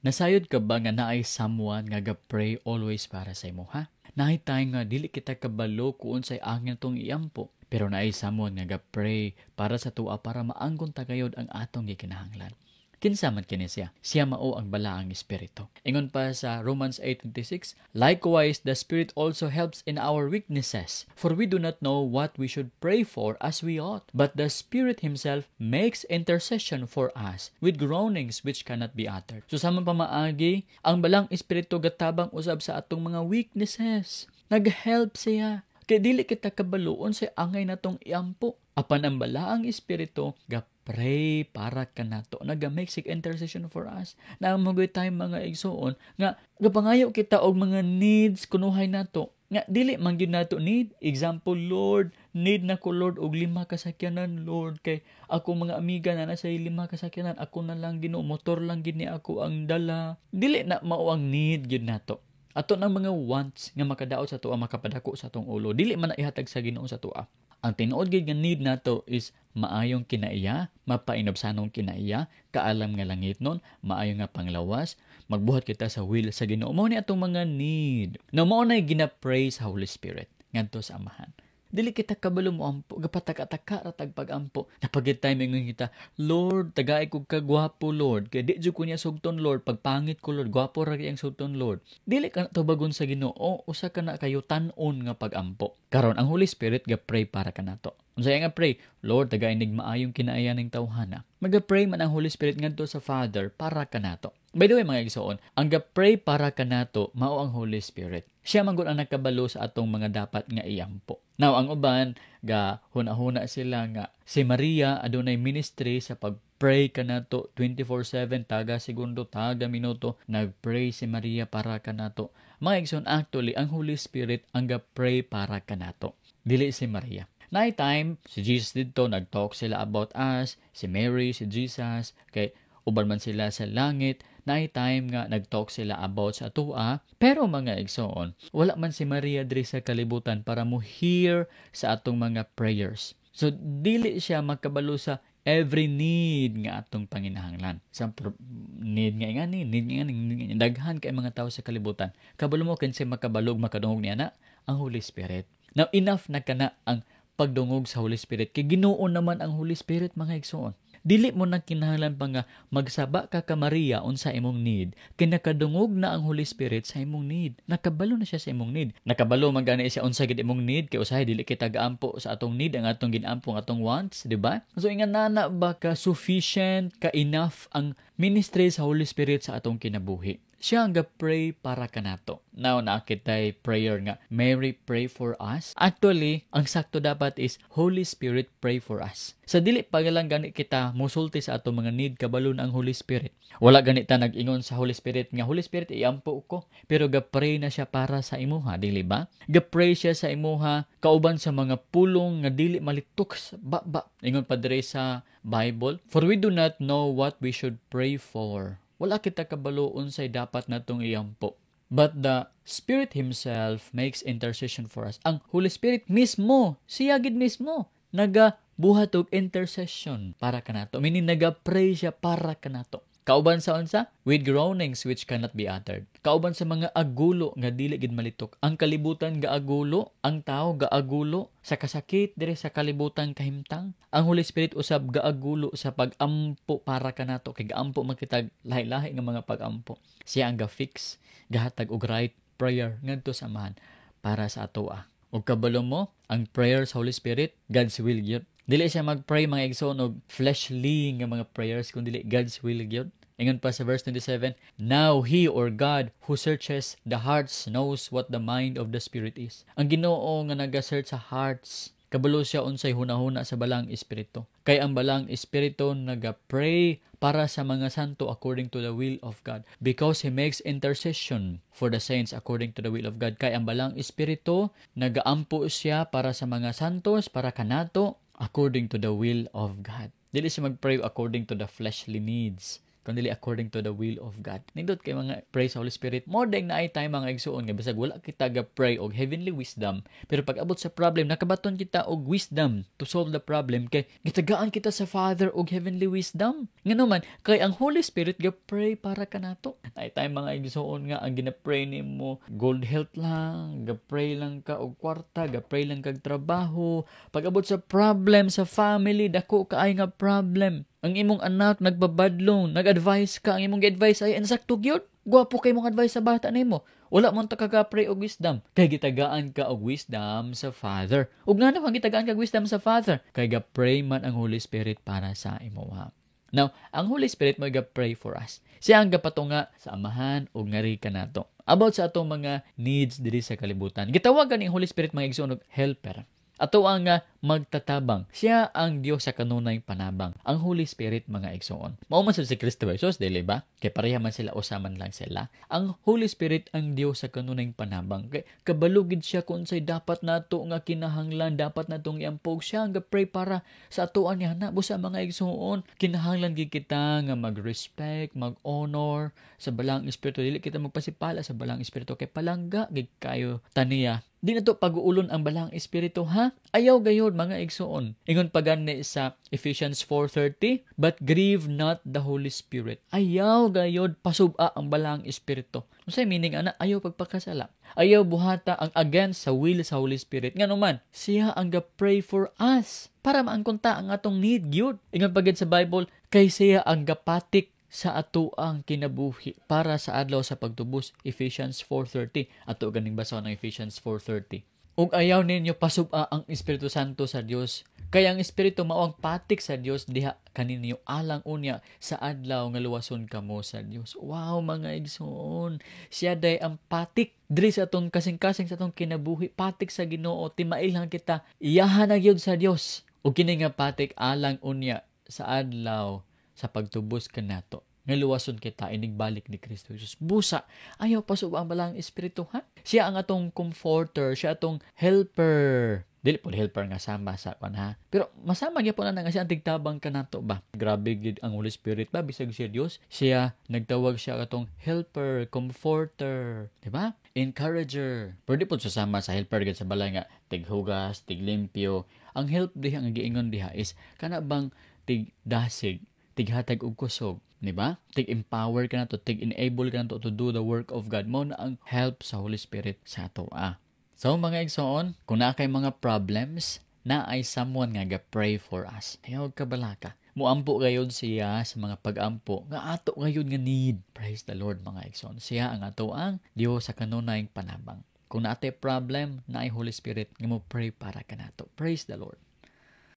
Nasayod ka ba nga naay someone nga ga-pray always para sa imo, ha? Naay time nga dili kita kabalo kung unsay angay natong iampo, pero naay someone nga ga-pray para sa atoa para maangkon ta gayod ang atong gikinahanglan. Kinsa man kini siya? Siya mao ang Balaang Espiritu. Ingon pa sa Romans 8:26, "Likewise, the Spirit also helps in our weaknesses, for we do not know what we should pray for as we ought, but the Spirit Himself makes intercession for us with groanings which cannot be uttered." So sama pamaagi, ang Balaang Espiritu gatabang usab sa atong mga weaknesses. Nag-help siya. Kay dili kita kabalo unsay angay natong iampo. Apan ang Balaang Espiritu ga pray para kanato. Naga-make sig intercession for us. Naa man goy time, mga igsoon, nga gapangayo kita og mga needs kunuhay nato nga dili man gyud nato need. Example, "Lord, need na ko, Lord, og lima ka sakyanan, Lord, kay ako mga amiga na nasa lima ka sakyanan, ako na lang, Ginoo, motor lang gid ni ako ang dala." Dili na mao ang need gyud nato. Ato nang mga wants nga makadaot sa atoa, makapadako sa atong ulo, dili man na ihatag sa Ginoo sa atoa. Ang tinuod gid nga need nato is maayong kinaiya, mapainubsanong kinaiya, kaalam nga langitnon, maayo nga panglawas, magbuhat kita sa will sa Ginoo. Mao ni atong mga need. Now mao nay gina-pray sa Holy Spirit ngadto sa Amahan. Dili kita kabalo mo ampo, gapataka-taka ra tag pag-ampo. Naa pa gyud time ingon kita, "Lord, tagai kog kagwapo, Lord. Kay di jud ko niya sugton, Lord. Pagpangit ko, Lord, gwapo ra ang sugton, Lord." Dili ka na tubagon sa Ginoo, usa ka na kayo tan-on nga pag-ampo. Karon ang Holy Spirit ga-pray para kanato. Unsa nga pray? "Lord, tagai nig maayong kinaiya ning tawhana." Maga-pray man ang Holy Spirit ngadto sa Father para kanato. By the way, mga igsoon, ang ga-pray para kanato mao ang Holy Spirit. Siya man gud ang nakabalo sa atong mga dapat nga iampo. Now, ang uban, ga huna-huna sila nga si Maria adunay ministry sa pag-pray kanato 24/7, taga segundo, taga minuto, nag-pray si Maria para kanato. Mga igsoon, actually, ang Holy Spirit ang ga-pray para kanato. Dili si Maria. Naay time, si Jesus didto, nag-talk sila about us, si Mary, si Jesus, kay uban man sila sa langit, naay time nga nag-talk sila about sa atoa. Pero mga igsoon, wala man si Maria diri sa kalibutan para mo hear sa atong mga prayers. So, dili siya makabalo sa every need nga atong panginahanglan. Sa need nga ingani, need nga ingani, need nga ingani. Daghan kay mga tao sa kalibutan. Kabalo mo kinsay makabalo ug makadungog niya na? Ang Holy Spirit. Now, enough na kana ang pagdungog sa Holy Spirit. Kay Ginoo naman ang Holy Spirit, mga igsoon. Dili mo na kinahanglan pa nga magsaba ka ka Maria unsa imong need. Kay nakadungog na ang Holy Spirit sa imong need. Nakabalo na siya sa imong need. Nakabalo man gani siya unsa gid imong need kay usahay dili kita gaampo sa atong need, ang atong ginampo ang atong wants, di ba? So ingan nana ba ka sufficient, ka enough ang ministry sa Holy Spirit sa atong kinabuhi. Siya ang ga-pray para kanato. Now, naa kitay prayer nga, "Mary, pray for us." Actually, ang sakto dapat is, "Holy Spirit, pray for us." Sa dili pa lang gani kita musulti sa atong mga need, kabalo na ang Holy Spirit. Wala gani ta nag-ingon sa Holy Spirit nga, "Holy Spirit, iampo ko." Pero ga-pray na siya para sa imuha, dili ba? Ga-pray siya sa imuha kauban sa mga pulong nga dili malitok sa ba. Ingon pa diri sa Bible, "For we do not know what we should pray for." Wala kita kabalo unsay dapat natong iampo. But the Spirit Himself makes intercession for us. Ang Holy Spirit mismo, siya gid mismo, naga buhat og intercession para kanato. Meaning naga-pray siya para kanato. Kauban sa unsa? With groanings which cannot be uttered. Kauban sa mga agulo nga dili gid malitok. Ang kalibutan gaagulo, ang tao gaagulo sa kasakit diri sa kalibutan kahimtang. Ang Holy Spirit usab gaagulo sa pag-ampo para kanato kay gaampo man kitag lahi-lahi nga mga pag-ampo. Siya ang ga-fix, gahatag og right prayer ngadto sa Amahan para sa atoa. Ug kabalo mo, ang prayer sa Holy Spirit, God's will gyud. Dili siya mag-pray, mga igsoon, og fleshly nga mga prayers kun dili God's will gyud. Ingon pa sa verse 27, "Now He or God who searches the hearts knows what the mind of the Spirit is." Ang Ginoo nga naga-search sa hearts, kabalo siya unsay hunahuna sa Balaang Espiritu. Kay ang Balaang Espiritu naga-pray para sa mga santo according to the will of God. Because He makes intercession for the saints according to the will of God. Kay ang Balaang Espiritu nagaampo siya para sa mga santos, para kanato, according to the will of God. Dili siya mag-pray according to the fleshly needs. Kundi according to the will of God. Nindot kay mga pray sa Holy Spirit. More than naay time, mga igsuon, nga bisag wala kita ga pray og heavenly wisdom, pero pag abot sa problem, nakabaton kita og wisdom to solve the problem kay gitagaan kita sa Father og heavenly wisdom. Ngano man, kay ang Holy Spirit ga pray para kanato. Naay time, mga igsuon, nga ang gina-pray nimo good health lang, ga pray lang ka og kwarta, ga pray lang kag trabaho. Pag abot sa problem sa family, dako kaay nga problem. Ang imong anak nagbabadlong, nag-advise ka, ang imong gi-advise ay insakto gyud. Gwapo kay mong advice sa bata nimo. Wala man ta kaga-pray og wisdom. Kay gitagaan ka og wisdom sa Father. Ug ngano kang gitagaan ka og wisdom sa Father? Kay ga-pray man ang Holy Spirit para sa imoha. Now, ang Holy Spirit mo ga-pray for us. Siya ang gapatunga sa Amahan ug ngari kanato about sa atong mga needs diri sa kalibutan. Gitawagan ni Holy Spirit, mga igsoon, og helper. Ato ang magtatabang. Siya ang Dios sa kanunay panabang. Ang Holy Spirit, mga igsoon. Mao man si Kristo Jesus, dili ba? Kay pareha man sila, usa man lang sila. Ang Holy Spirit ang Dios sa kanunay panabang. Kay kabalo gid siya kung unsay dapat nato nga kinahanglan, dapat natong iampog. Siya ang pray para sa atoan niya na. Busa, mga igsoon, kinahanglan gid kita nga mag-respect, mag-honor sa Balaang Espiritu. Dili kita magpasipala sa Balaang Espiritu kay palangga gid kayo taniya. Di na to pag-uulon ang Balaang Espiritu, ha? Ayaw gayod, mga igsoon. Ingon pa gani sa Ephesians 4:30, "But grieve not the Holy Spirit." Ayaw gayod pasub-a ang Balaang Espiritu. Unsay meaning ana? Ayaw pagpakasala. Ayaw buhata ang against sa will sa Holy Spirit. Ngano man, siya ang ga-pray for us para maangkon ta ang atong need gyud. Ingon pa sa Bible, kay siya ang gapatik sa ato ang kinabuhi para sa adlaw sa pagtubos. Ephesians 4:30. Ato ganing basahon ang Ephesians 4:30. Ug ayaw ninyo pasub-a ang Espiritu Santo sa Dios. Kay ang Espiritu mao ang patik sa Dios diha kaninyo alang unya sa adlaw nga luwason kamo sa Dios. Wow, mga igsoon. Siya day ang patik diri sa atong kasing-kasing, sa atong kinabuhi, patik sa Ginoo, timailhan kita, iyahan na gyud sa Dios. Ug kini nga patik alang unya sa adlaw sa pagtubos kanato nga luwason kita inigbalik ni Kristo Jesus. Busa, ayaw pasub-a ang Balaang Espiritu, ha? Siya ang atong comforter, siya atong helper. Dili po helper nga sama sa kwan, ha. Pero masama gyapon na nga siya ang tigtabang kanato ba. Grabe gid ang Holy Spirit ba, bisag siya Dios. Siya nagtawag siya katong helper, comforter, di ba? Encourager. Pero di po sama sa helper gid sa balay nga tighugas, tiglimpyo. Ang help diha nga giingon diha is kana bang tigdasig, tighatag og kusog, di ba? Tig-empower ka nato, tig-enable ka nato to do the work of God. Mao na ang help sa Holy Spirit sa ato. Ah. So, mga igsoon, kung naa kay mga problems, na ay someone nga ga-pray for us. Ayaw ka balaka. Muampo gayud siya sa mga pag-ampo nga ato gayud nga need. Praise the Lord, mga igsoon. Siya ang ato ang Dios sa kanunayng panabang. Kung naa tay problem, naay Holy Spirit nga mo pray para kanato. Praise the Lord.